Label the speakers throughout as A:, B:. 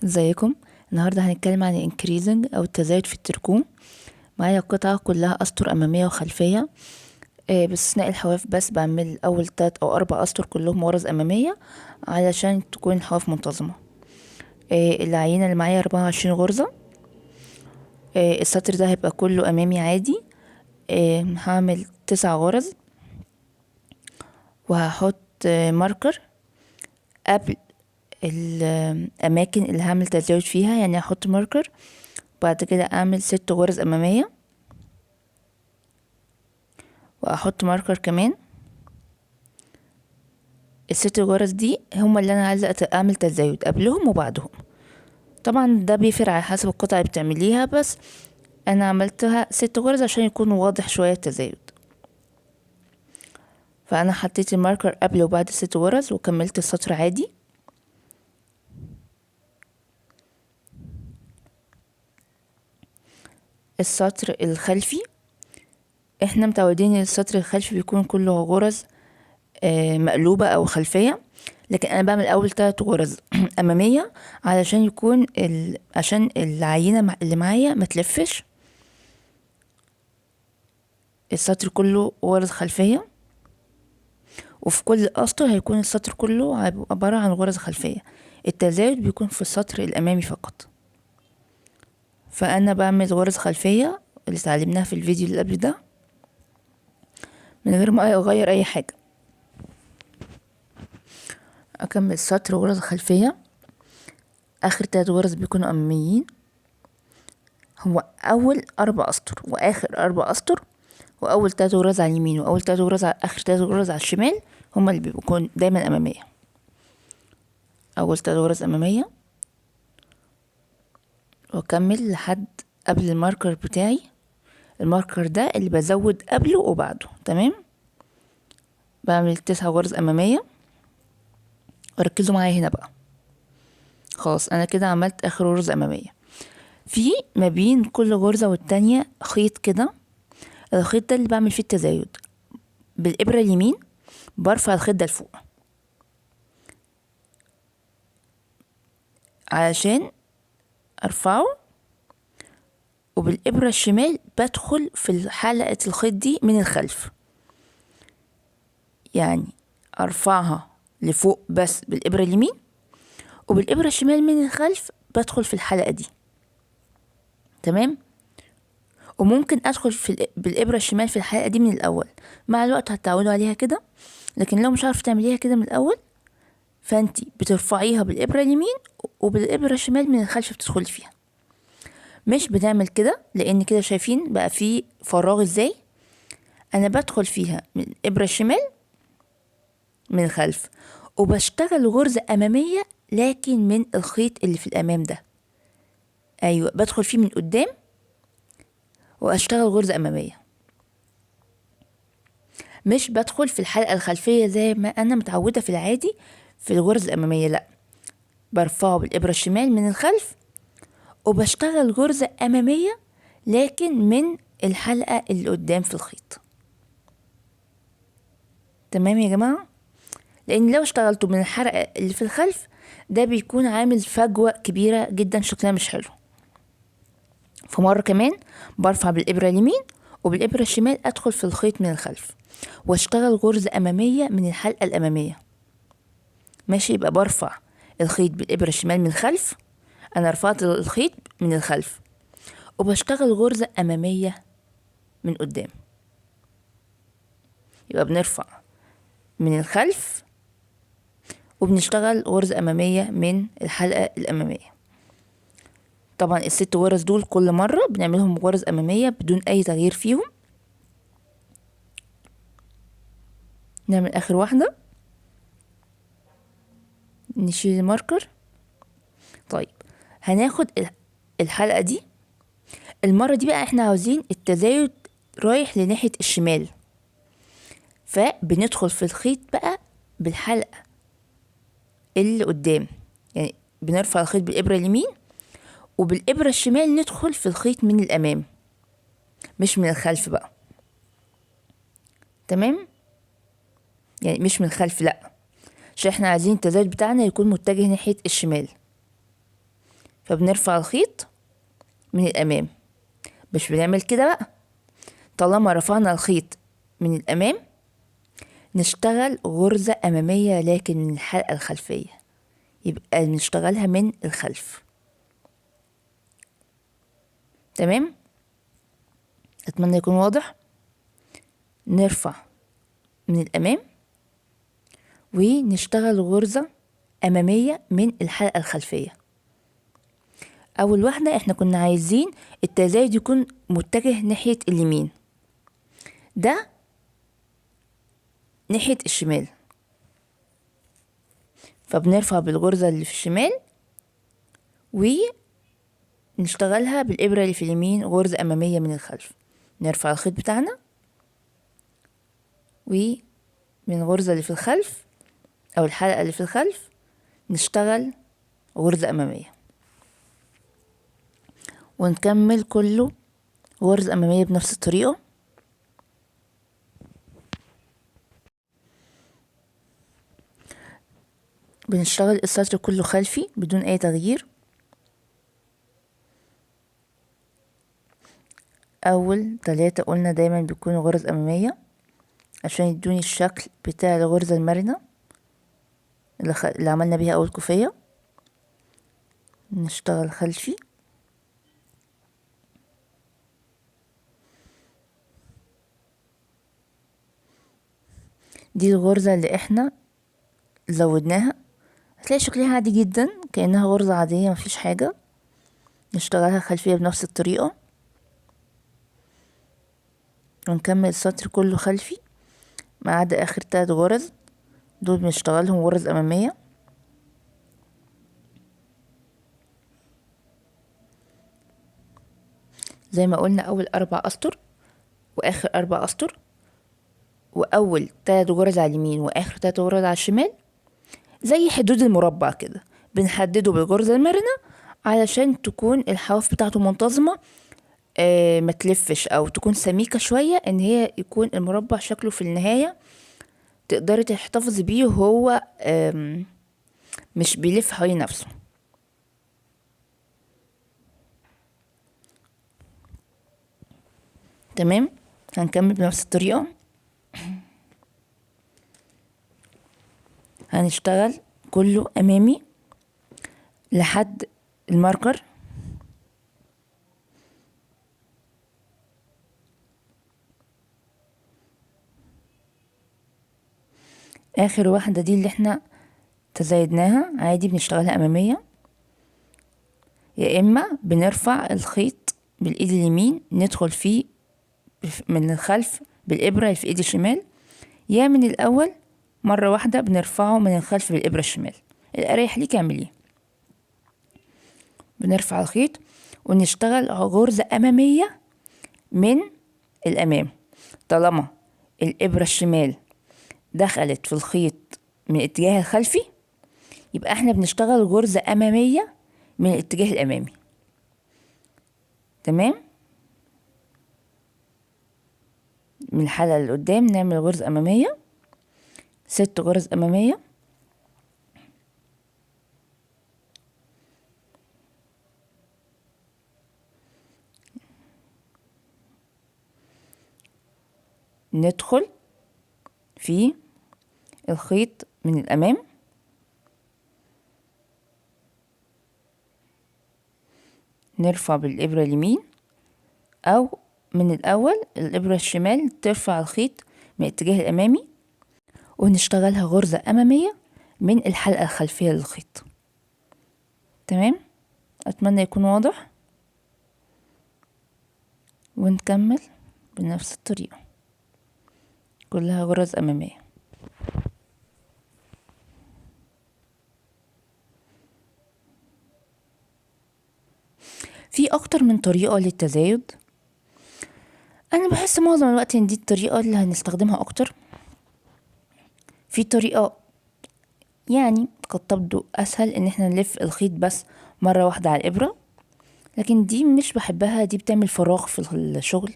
A: ازيكم؟ النهارده هنتكلم عن increasing او التزايد في التركو. معايا قطعة كلها اسطر امامية وخلفية، باستثناء الحواف، بس بعمل اول 3 او 4 اسطر كلهم غرز امامية علشان تكون الحواف منتظمة. العينة اللي معايا 24 غرزة. السطر ده هيبقى كله امامي عادي. هعمل 9 غرز وهحط ماركر قبل الأماكن اللي هعمل تزايد فيها، يعني هحط ماركر وبعد كده أعمل 6 غرز أمامية وأحط ماركر كمان. ال6 غرز دي هما اللي أنا عايزة أعمل تزايد قبلهم وبعدهم. طبعا ده بيفرق على حسب القطعة اللي بتعمليها، بس أنا عملتها 6 غرز عشان يكون واضح شوية التزايد. فأنا حطيت الماركر قبل وبعد 6 غرز وكملت السطر عادي. السطر الخلفي احنا متعودين ان السطر الخلفي بيكون كله غرز، مقلوبة او خلفية، لكن انا بعمل اول 3 غرز امامية علشان يكون عشان العينة اللي معايا ما تلفش. السطر كله غرز خلفية، وفي كل اسطر هيكون السطر كله عبارة عن غرز خلفية. التزايد بيكون في السطر الامامي فقط. فانا بعمل غرز خلفية اللي اتعلمناها في الفيديو اللي قبل ده من غير ما اغير اي حاجة. اكمل سطر غرز خلفية، اخر 3 غرز بيكونوا اماميين، هو اول 4 اسطر واخر 4 اسطر، واول 3 غرز على اليمين واول 3 غرز على اخر 3 غرز على الشمال هما اللي بيكونوا دايما امامية. اول 3 غرز امامية واكمل لحد قبل الماركر بتاعي، الماركر ده اللي بزود قبله وبعده. تمام، بعمل 9 غرز امامية. وركزوا معايا هنا بقى. خلاص انا كده عملت اخر غرزة امامية. في ما بين كل غرزة والتانية خيط كده، الخيط ده اللي بعمل فيه التزايد. بالابرة اليمين برفع الخيط ده لفوق علشان ارفعه، وبالابرة الشمال بدخل في حلقة الخيط دي من الخلف، يعني ارفعها لفوق بس بالابرة اليمين، وبالابرة الشمال من الخلف بدخل في الحلقة دي. تمام، وممكن ادخل بالابرة الشمال في الحلقة دي من الاول، مع الوقت هتتعودوا عليها كده. لكن لو مش عارفة تعمليها كده من الاول فانتي بترفعيها بالابرة اليمين وبالابرة الشمال من الخلف بتدخلي فيها. مش بنعمل كده لان كده شايفين بقى في فراغ ازاي. انا بدخل فيها من الابرة الشمال من الخلف وبشتغل غرزة امامية لكن من الخيط اللي في الامام ده. ايوه بدخل فيه من قدام واشتغل غرزة امامية، مش بدخل في الحلقة الخلفية زي ما انا متعودة في العادي في الغرز الامامية. لا، برفعه بالابرة الشمال من الخلف وبشتغل غرزة امامية لكن من الحلقة اللي قدام في الخيط. تمام يا جماعة؟ لان لو اشتغلتوا من الحلقة اللي في الخلف ده بيكون عامل فجوة كبيرة جدا شكلها مش حلو. فمرة كمان برفع بالإبرة اليمين وبالإبرة الشمال أدخل في الخيط من الخلف واشتغل غرزة أمامية من الحلقة الأمامية. ماشي، يبقى برفع الخيط بالإبرة الشمال من الخلف، أنا رفعت الخيط من الخلف وبشتغل غرزة أمامية من قدام. يبقى بنرفع من الخلف وبنشتغل غرزة أمامية من الحلقة الأمامية. طبعا ال6 غرز دول كل مرة بنعملهم غرز أمامية بدون أي تغيير فيهم. نعمل آخر واحدة، نشيل الماركر. طيب هناخد الحلقة دي المرة دي بقى احنا عاوزين التزايد رايح لناحية الشمال، فبندخل في الخيط بقى بالحلقة اللي قدام، يعني بنرفع الخيط بالإبرة اليمين وبالإبرة الشمال ندخل في الخيط من الأمام مش من الخلف بقى. تمام، يعني مش من الخلف، لأ، عشان احنا عايزين التزايد بتاعنا يكون متجه ناحية الشمال. فبنرفع الخيط من الأمام. مش بنعمل كده بقى، طالما رفعنا الخيط من الأمام نشتغل غرزة أمامية لكن من الحلقة الخلفية، يبقى نشتغلها من الخلف. تمام، أتمنى يكون واضح. نرفع من الأمام ونشتغل غرزة أمامية من الحلقة الخلفية. أول واحدة احنا كنا عايزين التزايد يكون متجه ناحية اليمين، ده ناحية الشمال، فبنرفع بالغرزة اللي في الشمال ونشتغلها بالإبرة اللي في اليمين غرزة أمامية من الخلف. نرفع الخيط بتاعنا ومن الغرزة اللي في الخلف أو الحلقة اللي في الخلف نشتغل غرزة أمامية، ونكمل كله غرزة أمامية بنفس الطريقة. بنشتغل السطر كله خلفي بدون أي تغيير. أول 3 قلنا دايما بيكونوا غرز أمامية عشان يدوني الشكل بتاع الغرزة المرنة اللي عملنا بيها أول كوفية. نشتغل خلفي. دي الغرزة اللي احنا زودناها، هتلاقي شكلها عادي جدا كأنها غرزة عادية مفيش حاجة. نشتغلها خلفية بنفس الطريقة ونكمل السطر كله خلفي ما عدا آخر 3 غرز، دول بنشتغلهم غرز أمامية. زي ما قلنا أول 4 أسطر وآخر 4 أسطر، وأول 3 غرز على اليمين وآخر 3 غرز على الشمال، زي حدود المربع كده بنحدده بالغرزة المرنة علشان تكون الحواف بتاعته منتظمة، ما تلفش أو تكون سميكة شوية، إن هي يكون المربع شكله في النهاية تقدري تحتفظي بيه وهو مش بيلف حوالين نفسه. تمام، هنكمل بنفس الطريقة. هنشتغل كله أمامي لحد الماركر. آخر واحدة دي اللي احنا تزايدناها عادي بنشتغلها أمامية، يا إما بنرفع الخيط بالإيد اليمين ندخل فيه من الخلف بالإبرة اللي في إيد الشمال، يا من الأول مرة واحدة بنرفعه من الخلف بالإبرة الشمال. الأريح ليك اعمليه. بنرفع الخيط ونشتغل غرزة أمامية من الأمام. طالما الإبرة الشمال دخلت في الخيط من الاتجاه الخلفي يبقى احنا بنشتغل غرزة أمامية من الاتجاه الأمامي. تمام، من الحلقة اللي قدام نعمل غرزة أمامية، 6 غرز أمامية. ندخل في الخيط من الأمام نرفع بالإبرة اليمين، أو من الأول الإبرة الشمال ترفع الخيط من الاتجاه الأمامي، ونشتغلها غرزة أمامية من الحلقة الخلفية للخيط. تمام، أتمنى يكون واضح. ونكمل بنفس الطريقة كلها غرز أمامية. في أكتر من طريقة للتزايد، أنا بحس معظم الوقت إن دي الطريقة اللي هنستخدمها أكتر. في طريقة يعني قد تبدو أسهل إن احنا نلف الخيط بس مرة واحدة على الإبرة، لكن دي مش بحبها، دي بتعمل فراغ في الشغل،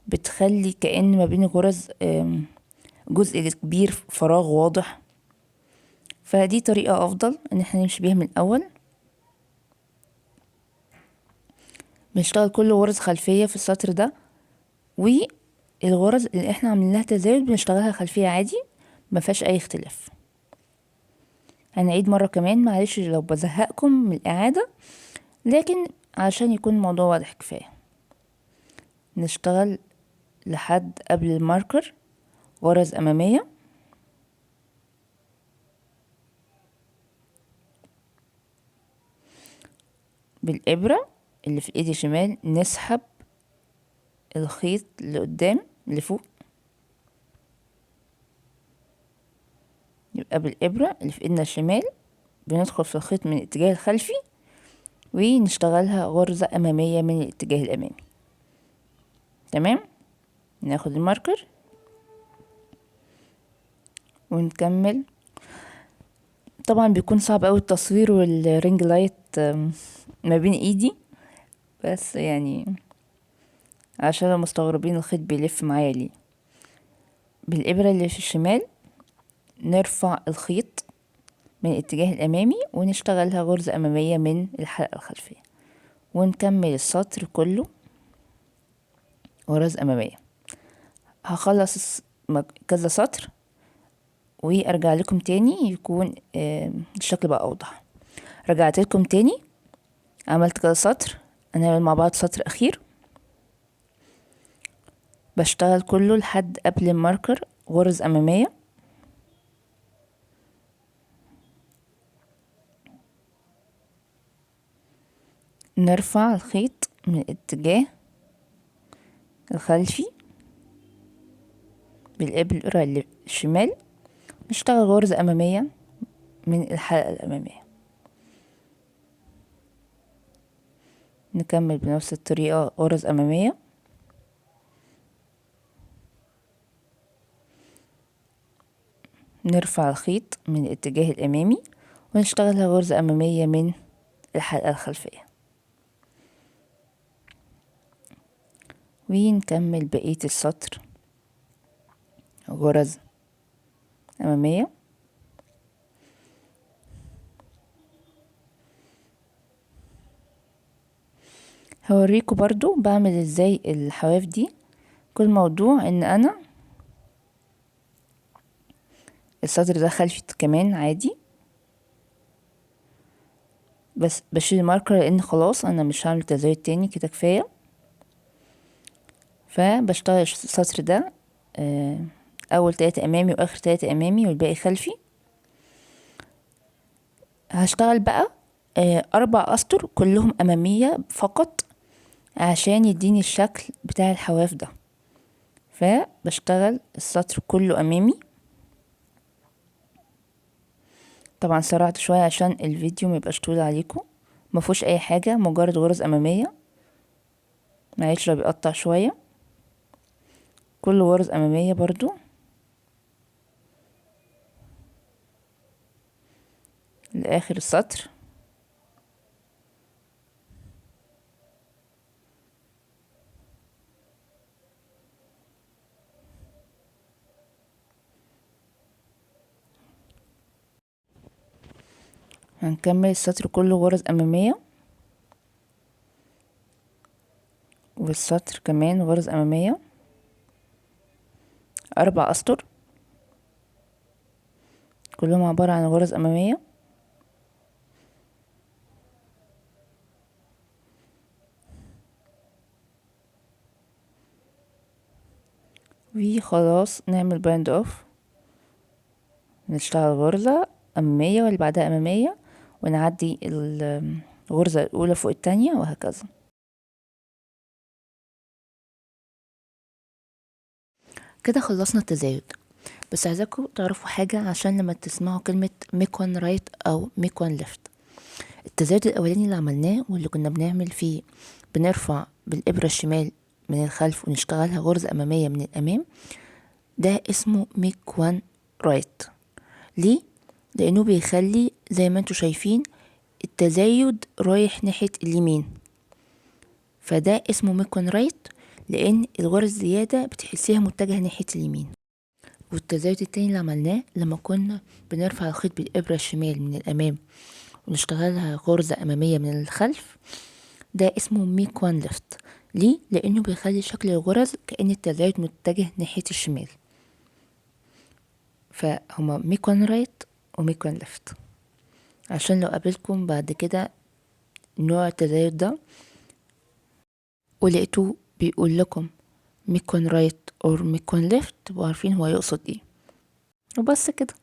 A: بتخلي كأن ما بين الغرز جزء كبير فراغ واضح. فدي طريقة أفضل إن احنا نمشي بيها من الأول. بنشتغل كل غرز خلفية في السطر ده، والغرز اللي احنا عاملين لها تزايد بنشتغلها خلفية عادي، ما فيهاش اي اختلاف. هنعيد مرة كمان، معلش لو بزهقكم من الإعادة، لكن عشان يكون الموضوع واضح كفاية. نشتغل لحد قبل ال marker غرز أمامية، بالإبرة اللي في الإيد الشمال نسحب الخيط لقدام لفوق، يبقى بالإبرة اللي في إيدنا الشمال بندخل في الخيط من الاتجاه الخلفي ونشتغلها غرزة أمامية من الاتجاه الأمامي. تمام. ناخد ال marker ونكمل. طبعا بيكون صعب اوي التصوير وال ring light ما بين ايدي، بس يعني عشان لو مستغربين الخيط بيلف معايا ليه. بالإبرة اللي في الشمال نرفع الخيط من الاتجاه الأمامي ونشتغلها غرزة أمامية من الحلقة الخلفية، ونكمل السطر كله غرز أمامية. هخلص كذا سطر وارجع لكم تاني يكون الشكل بقى أوضح. رجعت لكم تاني، عملت كذا سطر، هنعمل مع بعض سطر أخير. بشتغل كله لحد قبل الماركر غرز أمامية، نرفع الخيط من الاتجاه الخلفي بالإبرة الشمال، نشتغل غرزة أمامية من الحلقة الأمامية. نكمل بنفس الطريقة غرز أمامية، نرفع الخيط من الاتجاه الأمامي ونشتغلها غرزة أمامية من الحلقة الخلفية، ونكمل بقية السطر غرز أمامية. هوريكم برضو بعمل ازاي الحواف دي. كل موضوع ان انا السطر ده خلفي كمان عادي، بس بشيل الماركر لان خلاص انا مش هعمل تزايد تاني، كده كفاية. فبشتغل السطر ده اول 3 امامي واخر 3 امامي والباقي خلفي. هشتغل بقى 4 اسطر كلهم امامية فقط عشان يديني الشكل بتاع الحواف ده. فبشتغل السطر كله امامي. طبعا سرعت شوية عشان الفيديو ما يبقاش طويل عليكم، ما فيهوش اي حاجة، مجرد غرز امامية، معلش لو بيقطع شوية. كل غرز امامية برضو. لاخر السطر. هنكمل السطر كله غرز امامية، والسطر كمان غرز امامية، 4 اسطر كلهم عبارة عن غرز امامية. وخلاص نعمل bind off، نشتغل غرزة امامية واللي بعدها امامية، ونعدي الغرزة الأولى فوق التانية وهكذا. كده خلصنا التزايد. بس عايزاكم تعرفوا حاجة عشان لما تسمعوا كلمة make one right أو make one left. التزايد الأولاني اللي عملناه واللي كنا بنعمل فيه بنرفع بالإبرة الشمال من الخلف ونشتغلها غرزة أمامية من الأمام، ده اسمه make one right. ليه؟ لأنه بيخلي زي ما انتوا شايفين التزايد رايح ناحية اليمين، فده اسمه make one right لأن الغرز الزيادة بتحسيها متجهة ناحية اليمين. والتزايد التاني اللي عملناه لما كنا بنرفع الخيط بالإبرة الشمال من الأمام ونشتغلها غرزة أمامية من الخلف، ده اسمه make one left. ليه؟ لانه بيخلي شكل الغرز كأن التزايد متجه ناحية الشمال. فهما make one right و make one left، عشان لو قابلكم بعد كده نوع التزايد ده ولقيتوه بيقول لكم make one right or make one left، تبقوا عارفين هو يقصد ايه. وبس كده.